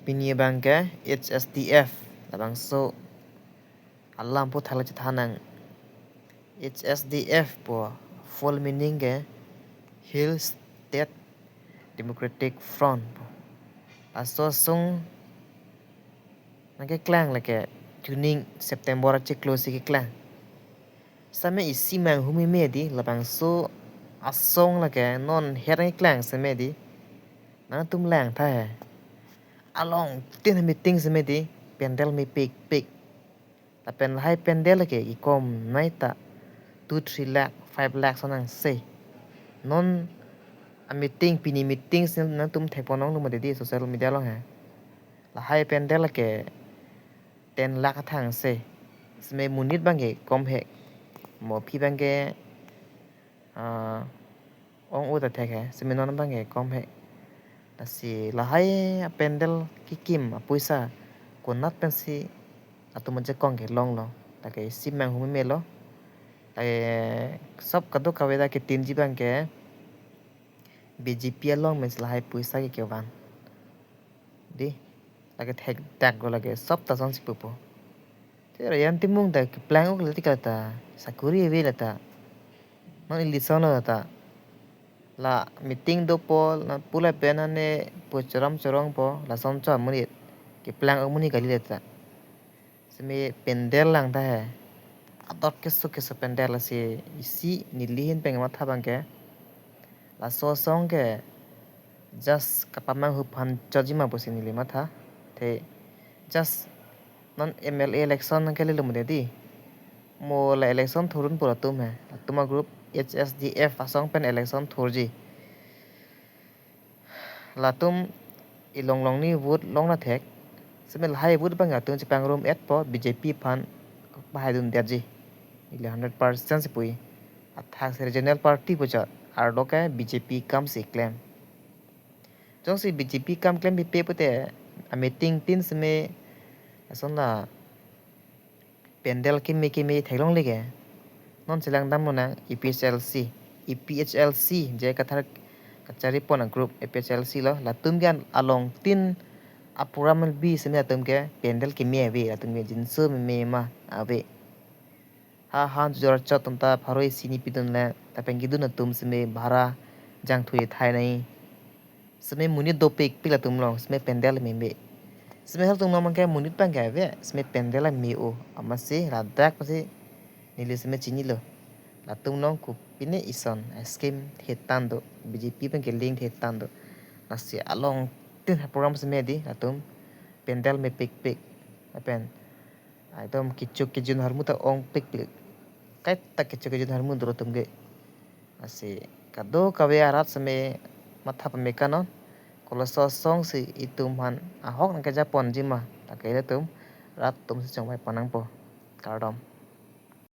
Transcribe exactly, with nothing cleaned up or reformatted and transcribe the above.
Pini abang ke H S D F, labangso alam pu thale chethan nang. H S D F pu full meaning ke Hill State Democratic Front pu. Laso asong nangkeklang lake chuning September achiklo si keklang. Same isi manghumeme di, labangso asong lake non her nangkeklang seme di. Nangtum langtha he. Along tin meeting seme di, pandal mepikpik. Lapen lahai pandal ke ikom nai ta two, three lakh, five lakh sonang se. Non a meeting, pini meeting si nangtum thekpon longlo mati di social media along he. Lahai pandal ke ten lakh athang se. Seme monit abang ke kom he. Mo aphi abang ke, ah, ong-o ta thek he. Seme non abang ke kom he. Lasi lahai apandal kekim apoisa konat pensi atum ajakong ke longlo. Lake isi manghumeme lo. Lake sob kadokave ta ketinji abang ke B J P along pensi lahai poisa ke kevan. Di, lake thekdaklo lake sob ta asonsi pupo. Te Rayan Timung ta keplang-ok le tikal ta, sakuri ave le ta. Non election lo ta. La meeting dopo, la pula pen ane pu choram chorongpo, lason cho amonit. Keplang-ok amonit kali le ta. Seme pandal langtha he. Adot keso keso pandal si isi neli ahin pen matha abang ke. Laso asong ke just kapamanghu aphan choji ma pusi neli matha. Te just non M L A election nangkelelo mati di. Mo la election thurun pu latum he. Latum a group H S D F asong pen election thurji. Latum ilong longni vote longnathek. Seme lahai vote abang latum chepangrum-etpo B J P aphan bahai dundetji. Ili hundred percent si pui. Athak si regional party puchot. Arlo ke B J P akam si klem. Jongsi B J P akam klempipe pute a meeting tin seme lason la pandal keme keme theklongle ke. Non chelangdamlo nang A P H L C. A P H L C je Kathar kacharipon a group A P H L C lo. Latum ke along tin apuram bi seme latum ke pandal keme ave, latum ke jinso meme ma ave. Ha han jor chot atum ta pharo isi ni pidun le, lapen kedun atum seme bhara jangthu ethai nai. Seme monit dopikpik latum along, seme pandal meme. Seme halatum along abang ke monit abang ke ave, seme pandal me-o, amatsi ladak pusi neli seme chinilo. Latum along kopine ison scheme thetan do, B J P abang ke link thetan do. Lasi along tin program seme di latum pandal mepikpik. Lapen ekdom kechuk kejun ahormu ta ongpikpik. Kaita kechuk kejun ahormu do latum ke. Lasi kadokave arat seme matha pame kanon. Kolaso asong si itum aphan ahok nangkejaponji ma, lake ilitum rat atum si chongvaipon nangpo. Kardom.